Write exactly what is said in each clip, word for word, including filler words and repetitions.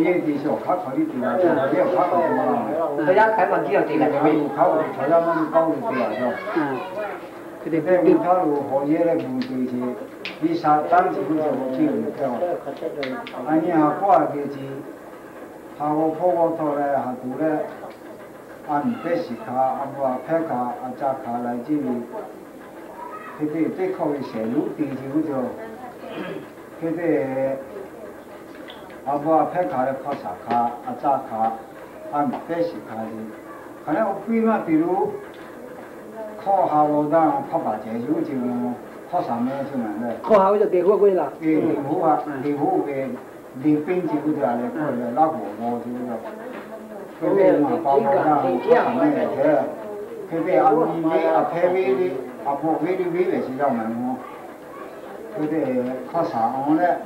这地是我考考你地啊，我也考考你嘛。大家开放几样这个，我考考考他们高的地啊，是吧？嗯，对这对对，我考我好些来不对些，你啥当时不是我去了票，啊你还挂个机，还我破我头来还读了，啊你别洗卡，啊不啊拍卡，啊加卡来这里，这这这考一些路地就就，这这。 阿婆阿婆卡的考啥卡，阿咋卡，阿没得西卡的。可能我规嘛，比如考哈罗当，考把解有就考啥没有就难的。考好就给货贵了。对，领户啊，领户给领兵就这样的，或者拉火锅就这样。对对嘛，把我让考啥没有的，对对阿咪咪阿佩威的，阿婆威的威的是要难哦。对对考啥哦嘞？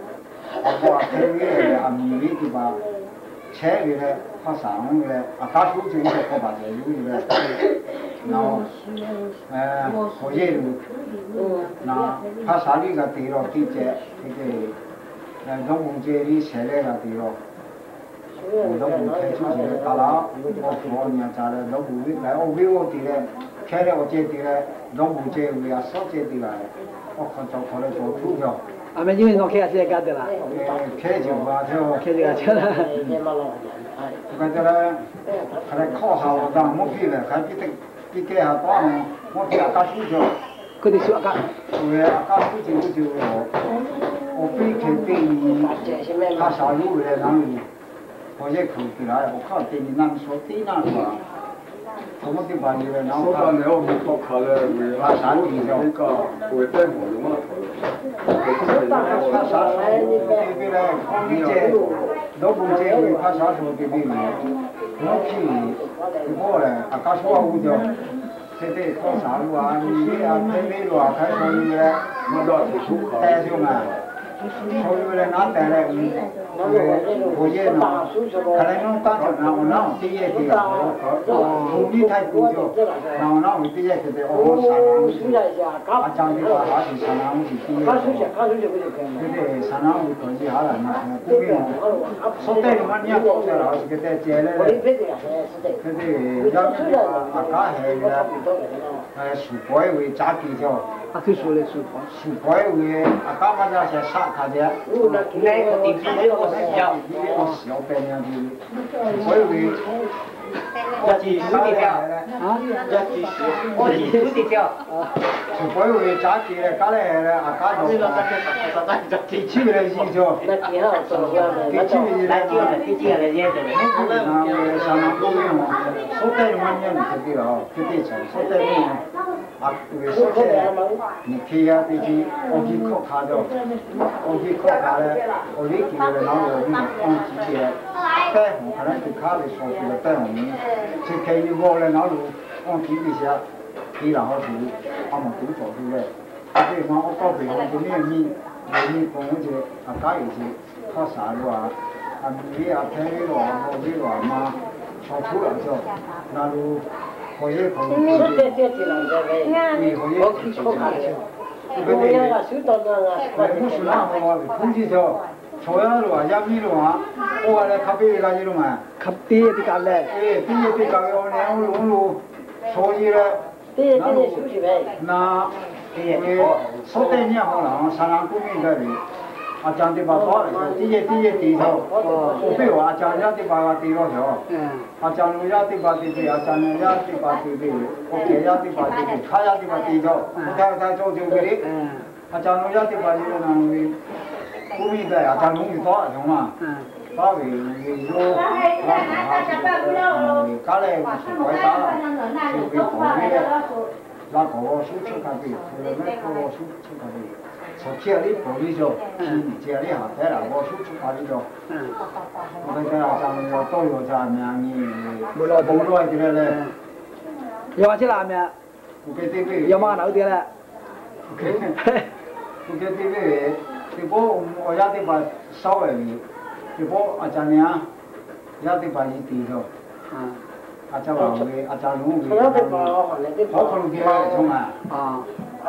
我开会了，阿米米对吧？开会了，他上回了，啊，他手就一个可把这有的了。然后，呃，我也有，那他啥里个对了，对这，这个，呃，东红这里谁来个对了？我都不开出去了，他啦，我说你家的都不会来，我给我对了，开了我这对了，都不这位啊，少这对了。 我看到可能做主角，俺们因为我开始干的了，哎，开酒吧就开这个去了，我觉得可能考好了，让我们比了，还比这比这还高呢，我比他高出去，可得说干，对，高出去就就我，我比肯定他少路了，然后我也可以来，我看对你那说对那个。 什么地方有人，然后他说到了，我们考考了，我他啥地方？那个，我在我的外头了。他啥时候对不对？我们这都不介意，他啥时候对不对？我去，不过嘞，啊，他说我就，这这考啥路啊？你啊，没没路啊？他说你嘞，那个图书馆。带就嘛，所以嘞，那带来，嗯，我也呢，可能用当时呢，我那我毕业的，我我你太古就，然后那我毕业的，我上。 啊，讲的话还是相当于是第一个，对不对？相当于国际哈了，那那不用。说对了嘛，你要搞出来，还是给带接来的，对不对？要不然啊，他还有呢，呃，是不会为家比较，他就说了说话，是不会为啊，干嘛要先杀他的？那个地方我是要因为我小白娘的，是不会为。要去有的票，啊，要去有的票，是不会为家比的，刚才呢，啊，刚才。 地区的一种，那挺好，走一样的，地区的一种，那就那地区的也走。那个相当不用，说带嘛，你看这个啊，这这种说带用啊，啊，这个说带，你可以啊，这些我去考卡的，我去考卡的，我理解了，然后我们往几节带红，可能是卡的说这个带红，是可以我来，然后往几一下，可以然后是他们读走，对不对？ 对嘛，我告诉你，这面面，面面公这啊，该一些，他啥路啊，啊，你啊，陪路啊，我陪路啊嘛，说出来就，那路，我也可以，说这这这两个人，你我也可以，我去考卡去，对不对？我那个手到那个，我不是那我空气就，说要路啊，要米路啊，我来咖啡那些路嘛，看第一的干嘞，哎，毕业对搞要那路路，所以呢。 这些这些书去呗。那，呃，说对面好了，上上公民这里，啊，讲的吧，说，第一第一地头，我被我讲家的吧地头头，嗯啊，讲路家的吧地地，啊，讲路家的吧地地，我给家的吧地地，他家的吧地头，我在在做就给你，嗯，啊，讲路家的吧地头那里，公民在啊，讲路的多，懂吗？嗯，他为为说，那他这个，嗯，刚才我是回答了，就给保卫的。 那个我叔叔他的，可能那个我叔叔他的，从家里跑的就，是你家里下来了，我叔叔他的就，嗯，我跟大家讲，我都有家娘呢，不老不落的嘞，要嘛去拉面，我跟这个，要嘛老的嘞，我跟这个，这个我家的吧稍微，这个啊家娘，家的吧一点就，嗯，啊家老的，啊家农的，不要再把我喊了，这好可能别来冲啊。啊，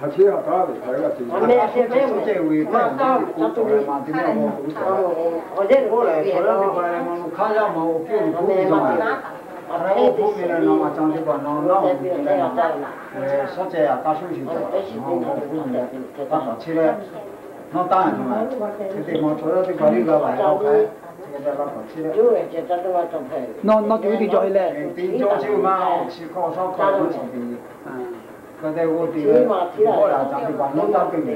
Hachi a ka de ka ga ti. Ame se me mo. Te wi ta. Ma ta tu ni. Ma ti mo. Amo, o de. Ko le, ko le, ko le, ma ka ya ma o ke ko ni. Ara o ko ni na ma chang de ba na na. Sa che a ka shu shi. No, ko ni. Ka ta chi le. No ta ni ma. Te mo cho de ba ri ga ba ya ka. Te de la ka chi le. No, no, ti ti jo le. Ti jo chi ma, chi ko so ko ni. Ka te wo ti le, ko la chang ti ba no ta ti le.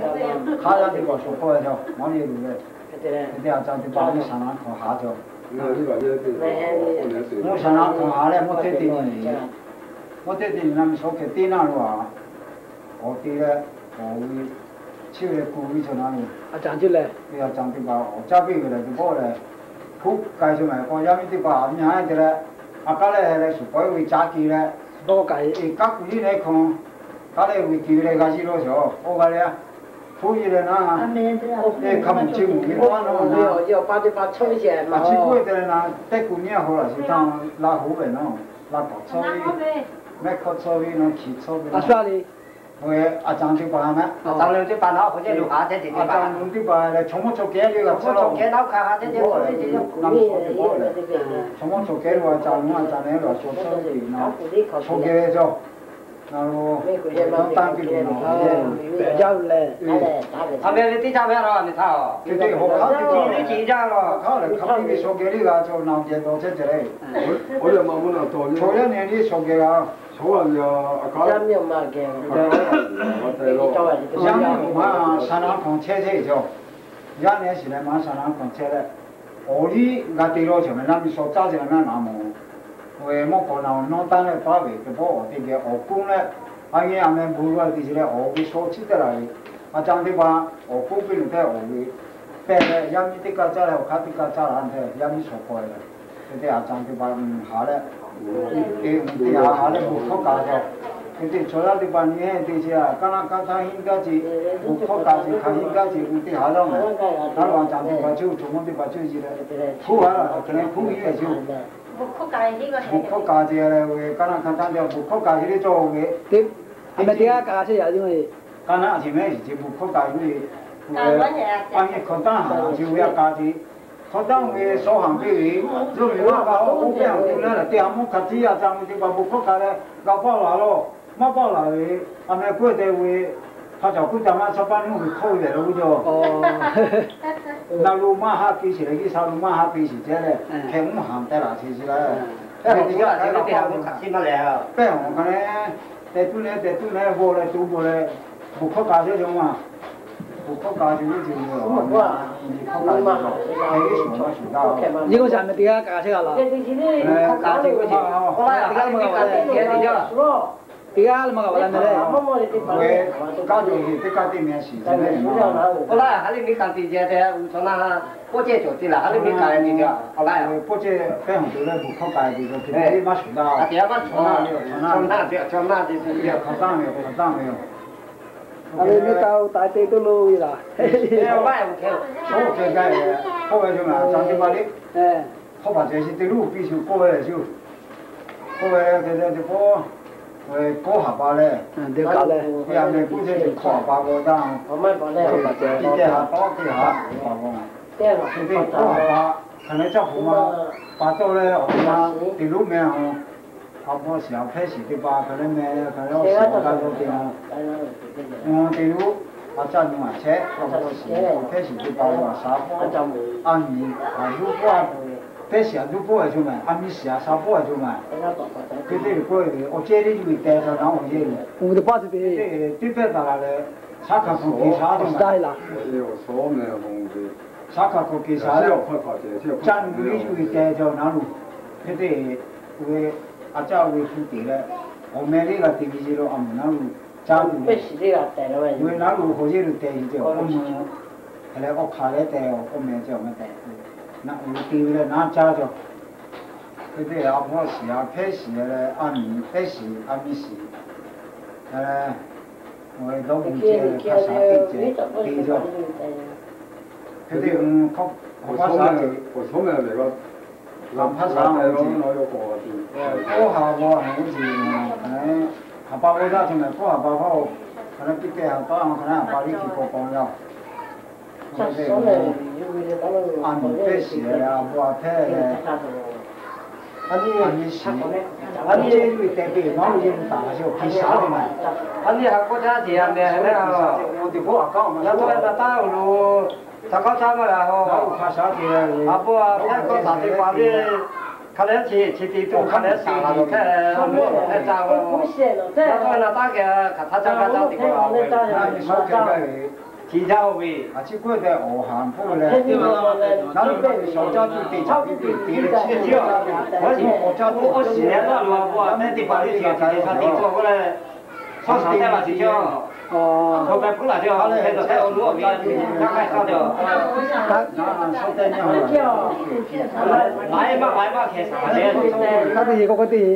Ka la ti ko so ko jo, mo ye lu le. Ka te a chang ti ba ni sa na ko ha jo. Mo sa na ko ha le, mo te ti ni. Mo te ti ni na mi so ke ti na lo a. O ti le, o wi, chi le ku wi so na ni. A chang ti le. Ti a chang ti ba, o cha bi le ti bo le. Pu kai so me ko ya mi ti ba, mi ha ti le. A ka le le su ko wi cha ki le. Bo kai. I ka ku ni ne ko. Ka le wi ki le ga ji lo so. O ga le. Pu yi le na. E ka mu chi mu ni pa no na. Yo, yo, pa de pa cho ye ma. A chi ku de na, te ku ni ho la si ta la hu le no. La ko cho wi. Me ko cho wi no ki cho wi. A sha li. Wi a chang ti ba na. A chang le ti ba na, ko ye lu ha te ti ba. A chang lu ti ba le, cho mo cho ke le ga cho lo. Cho ke na ka ha te ti ko le. Na so ti ko le. Cho mo cho ke lu a chang lu a chang le lu cho cho wi na. Cho ke le cho. Na lo, tang ki lo na, ye. Pe ja le. A me ti ja me ro ni ta o. Ki ti ho ka ti ti ni ji ja lo. Ka le ka ni so ge li ga cho na je do che che le. O le ma mo na to ni. Cho ye ne ni so ge ga. So wa ya a ka. Ja mi ma ge. Wa te lo. Ja mi ma sa na kong che che jo. Ya ne si le ma sa na kong che le. O li ga ti lo che me na mi so cha che na na mo. Wi mo ko na no ta ne pa wi ke bo ti ge o ku ne. A ye a me bu lo ti le o wi so chi ta la wi. A chang ti ba o ku pi ne te o wi. Pe le ya mi ti ka cha le o ka ti ka cha la ne ya mi so ko le. Te te a chang ti ba ha le. Te te ha le bu ko ka jo. Te te cho la ti ba ni te chi a ka na ka ta hin ka chi. Bu ko ka chi ka hin ka chi bu ti ha lo ne. Ta lo a chang ti ba chu chu mo ti ba chu ji le. Pu ha la ke ne pu yi le chu. Bu ko ka ji le wi, ka na ka ta de bu ko ka ji le cho wi. Ti, a me ti a ka se ya ju wi. Ka na ji me ji bu ko ka ji. A ni ko ta ha ji wi a ka ji. Ko ta wi so ha bi wi. Ju mi wa ka o ku pe ha ku na la ti a mo ka ti a ta mo ti ba bu ko ka le ga pa la lo. Ma pa la wi, a me ku te wi, ha cha ku ta ma sa pa ni wi ko le lo jo. O. Na lu ma ha ki si le ki sa lu ma ha ki si che le, ke mu han te la si si le. Pe ho ka si ma le. Pe ho ka ne, te tu ne, te tu ne, bo le tu bo le, bu ko ka se jo ma. Bu ko ka se ni ji mo. Bu ko ka se ma. Ni ko sa me ti a ka se ga la. Bu ko ka se ko ji. Ko ma ya ka ni ka se ni jo. Ti a ma ga wa la me le. Wi, ka jo hi, ti ka ti me si, ti me ma. Ko la, ha li mi kan ti je te, u so na ha, po che cho ti la, ha li mi kan ti ja, ko la ya. Wi, po che, pe hong tu le, bu ko ka ti jo, ti ma su da. A ti a ma su na, su na, su na, su na, ti ti. Ya, ka ta me, ka ta me. အမေမိသားကိုတားတဲတလို့ဝေးလား အဲဝါဘူးခဲ ဟုတ်ကဲ့ကဲဟုတ်ပဲဆိုမှာအတန်ဒီပါလေ အဲ ဟုတ်ပါသေးစီတလူပြီးဆိုကိုယ်ပဲဆိုကိုယ်ပဲကဲတဲ့ပေါ်ဝဲကိုဟာပါလဲ ဒီကလည်း ပြမယ်ကုသတဲ့ခေါ်ပါပေါ်တော့ ဘာမှပါလဲ ဒီကဲဟာတော့ကဲဟာပါပေါ် တဲတော့ ဒီကဲကိုဟာပါခနဲ့ကြောက်ဖို့မှာပါတော့လဲအောင်မှာဒီလိုမဲအောင်အဖို့ဆရာဖဲစီတပါခနဲ့မဲခနဲ့ဆရာကတော့တင်အောင်ဒီလိုအကြမ်းမှာချက်အဖို့ဆရာဖဲစီတပါဝါစားဖို့အမီအလူပွားဖဲစီအလူပွားအကျိုးမှာအမီဆရာစားဖို့အကျိုးမှာဒီတဲ့ကိုယ်အကျဲလေးယူတဲတော့အောင်ရေးလို့ ဦးတပတ်တည်း တိပက်တာလည်းစားခါကိုကိစားတော့ ဒါလား 我有说没有红的， စားခါကိုကိစား 还是 တော့ 有快跑节奏。 ကျန်ဝီယူတဲတော့နော်လို့ဒီတဲ့ဝေအကြဝေဖူးတည်လဲအမဲလေးကတည်ပြီးတော့အမနော်လို့ကျားဘူး ပဲရှိသေးတာတဲတော့ ဝေနော်လို့ဟိုရေးလို့တဲပြီးတော့အမလည်းအခါလည်းတဲအောင်အမဲကြောင့်မတဲနော်တီးလဲနားကြားကြောင့်ဒီတဲ့အဖို့ဆရာဖဲစီလည်းအမီဖဲစီအမီစီအဲဝေတော့ဘူးကျဲခါစားတိကျဲတီးကြောင့်ဒီတဲ့ခေါ်ဟော 我 ပါ 说 စား 没 တယ် 有，我说没有那个， လမ်းဖတ်စာ 然后 လို့ 然后有火的。 ကိုဟာဘောဟန်ဦးစီဟပါဝေါ်ဒါထင်တယ်ကိုဟာပါဟောခရပိတ်တဲ့ဟာပါအောင်ခရပါလိခိကိုပေါ်ရောက် ဆက်ဆုံးနေယူရတဲ့တော့ အမီပဲစီအဘောအဖဲ အဲ့ဒီ အမီစီအမီကျေးဇူးတင်ပြီးမောင်ရင်းတာဆိုခိစားတယ်မှာ အဲ့ဒီဟာကိုထားစီရမယ်ဟဲ့ ဟိုဒီဘောအကောင့်မှာ ရတော့တတားလို့တကောက်သားမလားဟော တော့ခါစားတယ်လေ အပေါ်အဖက်ကောတာတိပါလေခလဲချီချီတီတူခလဲစာလာတော့ဖဲဟောဖဲတာဝဲ ဘူးရှဲတော့တဲ့ တော့လာတာကခါသားသားသားတီပါဝဲ နားမီဆိုခဲ့တယ် ချီသားဝေး အချစ်ကွက်တဲ့အော်ဟန်ဖို့လေ အဲ့ဒီမှာလည်း နောက်တစ်ပတ်ရှော့ချသူတင်ချသူတင်တင်ချစ်ချစ် ဝဲစီပေါ်ချသူအစီရတော့လောပေါ်အဖက်တီပါလေချီချီတီတူဝဲ ဆောင်းဆောင်တက်လာစီကျော် อ๋อ ခေါ်ပဲဖူးလာကျော်ဟဲ့တော့တဲ့လူအမီးကခိုက်တော့ နားဆော့တဲ့ညောင်း လိုက်မလိုက်မခဲစားတယ် ကတည်းကကိုကတည်း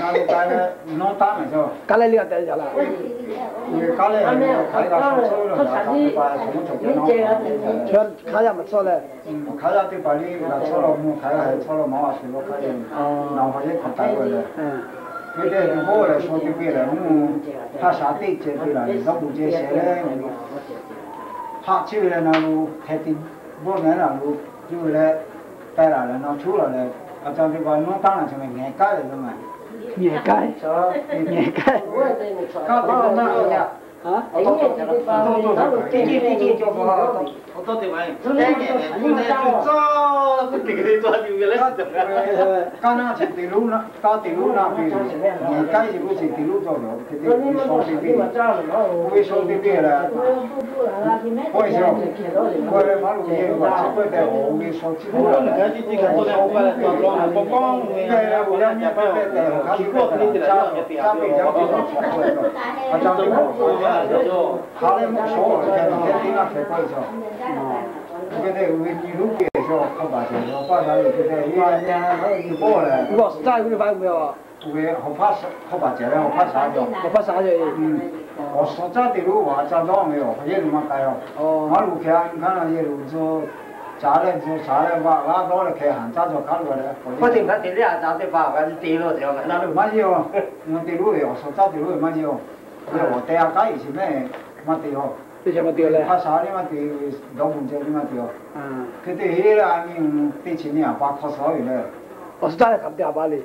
နားလို့တိုင်းနဲ့နောင်းတမ်းမယ်ဆို ကလည်းလျော့တယ်ကြလား ဒီကားလေးခါကဆော့ဆော့လို့ဒါပါဆုံးထုတ်တယ်နော် ချောခါရမစောလဲ ခါရတဲ့ပါလေးကဆော့လို့မူခါရဟဲ့ဆော့လို့မအောင်ဆိုလို့ခါရနော်ဟောရဲ့ခါတိုင်းဝဲလေ အင်း ဒီတဲ့ဒီဘောလေဆော့တိတ်ပဲလေမူဖာစာတိတ်ကျဲပြလာတော့ဘူးကျဲဆဲလေဖာချစ်လေနော်ဟဲ့တိဘောနဲ့နော်ကျူလေတဲလာလေနော်ချူလာလေအကြောင်းဒီပါနောင်းတမ်းလာချင်ငယ်ကားလေနော် ငယ်ကိုင်းငယ်ကိုင်း ကားတော့နော် ဟမ် အဲ့ဒီဒီပါတော့တေတေတေကျော်ပါ ဟုတ်တော့တယ်ပါရင်တဲငယ်နဲ့သူနဲ့သူစောသူတကယ်လေးသွားပြီးလဲ ကားနာချင်တေလို့နော်ကားတေလို့နာပြီးငယ်ကားရေကိုချင်တေလို့တော့တော့တေတေဆော့တိတ်ပဲ မကြောက်တော့ ဝေးဆုံးတိတ်ပဲလား ကိုယ်ရောကိုယ်လည်းမလုပ်ရဘူးကွာစက်ွက်တဲ့ဟိုဝေးဆုံးချစ် ဘုရားငါကြီးကြီးကတော့လည်းဘုရားလည်းတော်တော်ပေါင်းပေါင်းဝင်ရတာပေါ့ဗျာ။ ညပိုင်းတော့ဒီကော့ကလေးတည်းတော့ပြပြတော့ အကြောင်းတော့ခါလေးမဆိုးတယ်တဲ့တင်းကခဲကွက်ဆိုကဲတဲ့ဝေးကြီးလို့ကဲဆိုခပ်ပါတယ်တော့ပါလာလို့ကဲတဲ့ရေးရတဲ့ဘောလေ ဘုရားစတားဝိပါဝေော် ဝေးဟောဖတ်ဟောပါကြတယ်ဟောဖတ်စာတော့ ဘုရားစာရဲ့ ဟောစောကြတယ်လို့အကြောင်းတော့မေးဟောရေးလို့မကရော အော် မလူခဲအခါနဲ့ရေးလို့ဇောကြားတဲ့ဇောစားတဲ့ဘာလာတော့လည်းခဲဟန်စားတော့ခါလို့လည်း ဘုရားတင်တဲ့အားသာတဲ့ပါကတည်းလို့တယ်နော် မကြီးရောမတေလို့ရောစောကြတယ်လို့မကြီးရောဘယ်တော့တဲအကိုင်းရှိမဲ့မတေရော တကယ်မတည်လဲ ဖတ်စာလေးမတေတော့ဘူးတဲလေးမတေရော အင်း ကတဲ့ဟေးလာအမင်းတေချင်နေအပါခေါ်စော်ရလေ ဘုရားစတားကပ်ပြပါလေ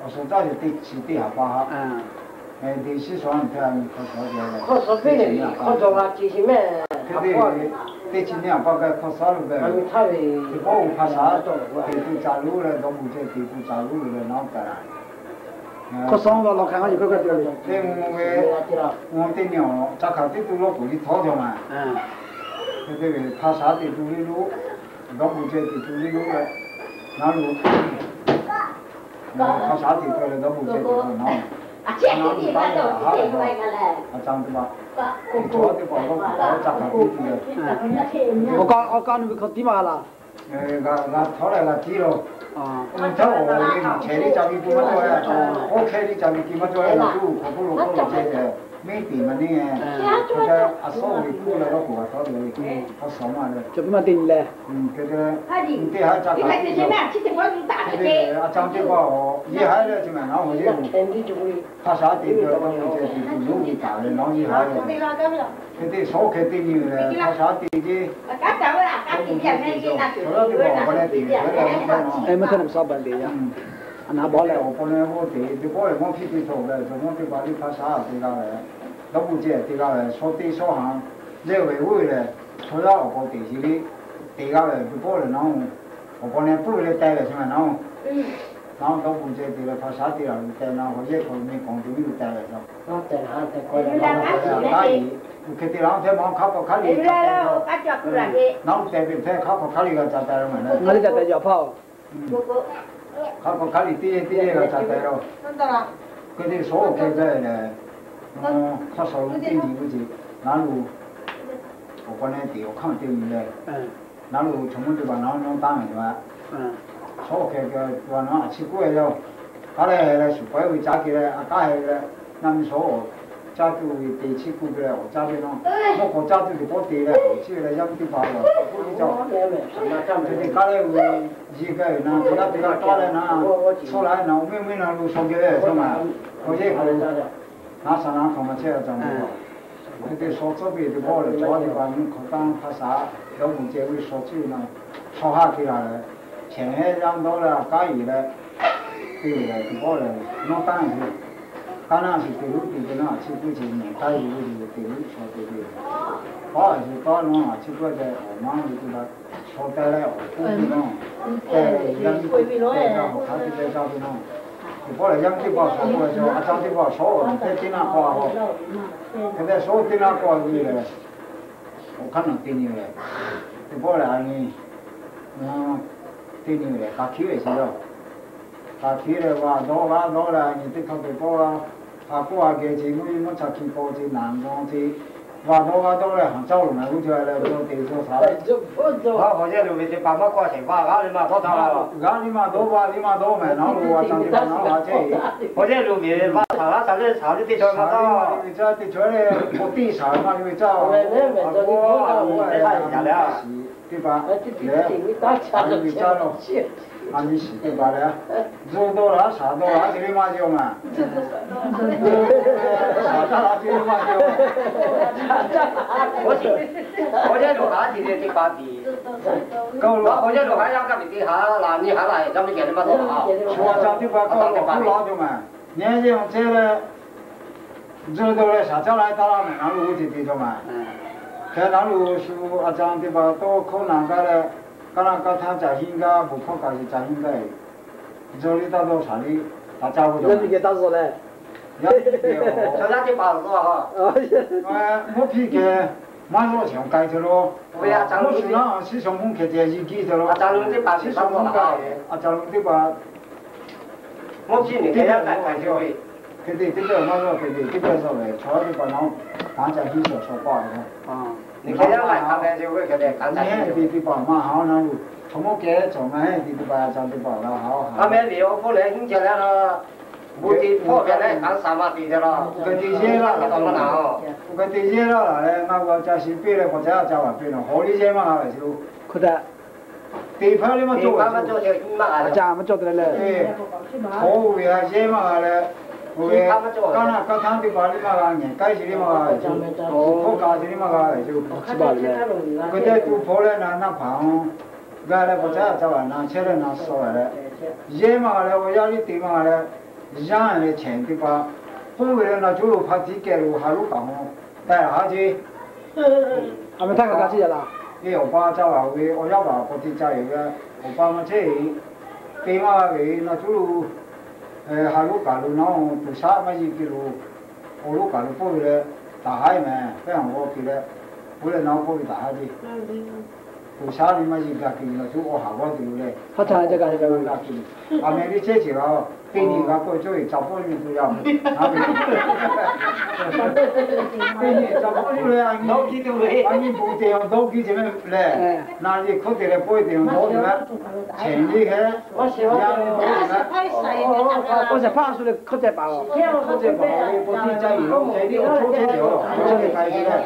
အစောကြတယ်တေချင်တေအပါဟာ အင်း အဲဒီရှိစောင်းတဲ့အမင်းခေါ်စော်ရလေ ခေါ်စော်ပေးနေပြီခေါ်စော်ကကြည့်စီမဲ့ ကတဲ့တေချင်နေအပါကခေါ်စော်လို့ပဲ အမိထားပြီ ဒီပေါ်ဖတ်စာတော့တေတူချလို့လေတော့ဘူးတဲတေတူချလို့လေနောက်ကြတာ ခေါ်ဆောင်တော့လောက်ခံရရခွက်ခွက်ပြောလေ တဲငွေငွေတင်းနေအောင်တခါတိတူလို့ပူလီထောင်းကြောင်းမှာ အင်း ဒီဖာစာတီတူလီလို့တော့ဘူးကျဲတီတူလီလို့ပဲနောက်လို့ဖာစာတီတူလည်းတော့ဘူးကျဲတီတော့နော် အချက်ကြီးပါတော့ဒီလိုပဲကလည်း အကြောင်းတပါဒီတော့တပါတော့တခါတီတူလေ အကောင်းအကောင်းနမခတိမလား အဲကကထော်လိုက်လာတီတော့ အာ တော့ဟိုဒီချဲရီချာပြီးတူမတော့ရတော့ဟိုခဲရီချာပြီးတီမတော့ရတော့သူ့ကိုကိုလိုကိုလိုကျဲတယ်没底嘛，你哎，这个阿嫂的过来了，我说的，我说嘛的，就不嘛定嘞。嗯，这个你对他家长，这个阿张这个哦，厉害了，这么，然后我就他啥地个，我就在地有的打的，然后厉害了，这对手肯定有的，他啥地的，我不知道，我来地的，我来地的，哎，没看那么少本的呀。嗯。 啊，拿包了。我不能，我对，这个我脾气臭的，怎么对把你他啥对他了，都不接对他了，说对说行，这委委的，说要我对起的，对他了，就过了，然后我不能不给他带了，是吧？然后，然后都不接对了，他啥对了，带，然后也可没工资，又带了，是吧？那在哪在过来？然后他也，我肯定让他忙，看不看你，然后带给他，看不看你个，咋带了嘛？我的在在脚泡。 看看看你第一第一个咋带了，真的啦，跟你说我现在呢，嗯，他说我对你不起，然后我把那地我看对你嘞，嗯然后全部就把然后弄当了是吧？嗯说我这个把那去过了，他来来是白为家给了，啊，他还来，那你说我家给我地去过来，我家给弄，我国家这个不对了，我去了，要不就把我不叫。 这个高来我一个人，这个这个高来呢，出来呢，我们没那路上去了，是吗？我也可能拿上那可能去了，怎么？我对说这边的过了，昨天把你可当他啥，要不结尾说去呢，说下去了，钱也让到了，该一了，对了，就过了，那当然是，当然是对路对的那，去不及你，该一个就是对路说对的，不好意思，到那去过的，我忙的对吧？ 说带来我不知道，带来人家好看的在这边弄，你过来让这把说过来就啊，让这把说我们在这那花哦，现在说这那花的嘞，我看到对你嘞，你过来你，嗯，对你嘞，他去也是了，他去了哇，多哇多了，你这看不过啊。 啊，过啊，给节目，我们才去高级南庄去，哇，都哇都来杭州了嘛，我就来做得做啥？就不走。我好像路边就把我挂起，哇，俺你妈多大了？俺你妈都哇，你妈都买，然后我讲你妈然后这，我这路边把他他他这他这地方嘛到，你这地球嘞，我地上嘛，你知道，我那没做你不知道我太假了。对吧？哎，这这这你打架啊，你知道咯，啊，你是对吧嘞？做多了，啥多了，这里嘛就嘛。 我是，我这路还是这把比，够了，我这路还要干比哈啦，你还来，咱们给他们走啊。说这地方够了，不老就嘛。年纪这个，这都来啥叫来打了嘛，然后我就这种嘛。在那路是啊，这样地方都可能干了，干了干他家应该不可干是家应该，这里到多少里，大家伙就。那你给打死嘞？要这个哦。就那地方是吧？啊，哎，我皮给马上想改去咯。不要张我是那是上门去接一个的咯。啊，张龙这把是上门改，啊，张龙这把，我比你这样来看就会。对对，这个马上对对，这个是嘞，主要这把然后大家一起说话的。啊，你这样来看看就会，给他看你看看就会。这这把嘛好，然后从我给走嘛，这这把张这把了，好好。他们旅游不能听起来了，不听破开来看啥嘛比的了。我跟你说了，怎么了哦？我跟你说了，哎，那我家是背了，我家家了背了，好理解嘛，就可得，地方的嘛做。你慢慢做就听嘛。啊，这样我们做得了。哎，好为啊，些嘛嘞，为刚那刚刚的把你嘛年，该是的嘛，就我家是的嘛，就。是吧？对。我在赌博了，那那旁，原来我家家了，那吃了那少了，些嘛嘞，我要你地嘛嘞，让人的钱对吧？不为了那就路怕自己路还路搞，带下去。俺们太可高兴了。哎，我爸家了，我我要把我自己家有个，我爸妈这，对嘛，那就路，呃，还路搞路，然后不啥嘛一个路。 我路搞了过来，大海嘛，非常我给了，过来拿过来大海的。我啥里嘛一个给了，就我好我的嘞。他谈这个这个。啊，没你这些了， Tenyih ga ko cho i chapo ni tu ya. Tenyih chapo ni le ani. Dog ki tu le. Ani bu te yo dog ki je me le. Na ye ko te le po te yo dog na. Chen ni he. Ya ni dog na. Ko se pa su le ko te pa. Ko te pa le po ti cha i lo che ni o cho che yo. Cho ni kai ni le.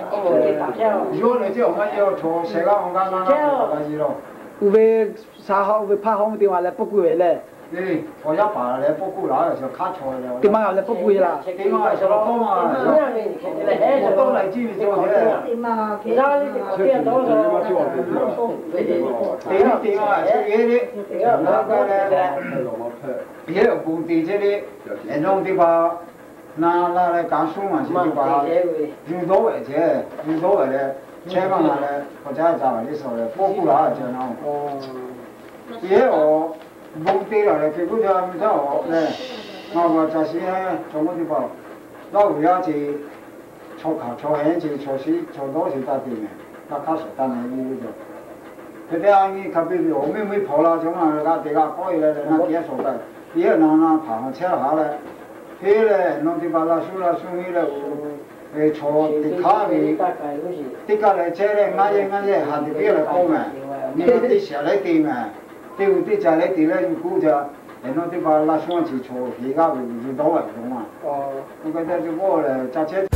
Yo le che o ma yo cho se ga o ga na na ka ji lo. Uwe sa ho uwe pa ho ti wa le po ku le. Ni, ko ya pa le po ku la, so ka cho le. Ti ma le po ku la. Ti ma so ko ma. Ko to lai ji ni so le. Ti ti ma so ye ni. Na ka le. Ye bu ti je ni. E no ti ba. Na la le ka su ma si ti ba. Ju do e je. Ju do e le. Che ma le. Ko ja ja le so le. Po ku la je na. Ye o. Bung te la le ke ku ja mi ta o le. Ma wa cha si he, cho mo ti ba. Da wu ya chi, cho ka, cho he chi, cho si, cho do si ta ti ne. Ta ka so ta ne ni lu jo. Te te a ni ka bi bi o mi mi po la cho ma ka te ka ko i le le na ke so ta. Ye na na pa ma che ha le. He le no ti ba la su la su ni le u. E cho ti ka bi. Ti ka le che le nga ye nga ye ha ti bi le ko me. Ni ti sia le ti me. Te u te cha le te le yu ku ja, e no te ba la shuang chi cho, he ga wu yu do wa yu ma. O. Ku ka ja ju bo le, cha che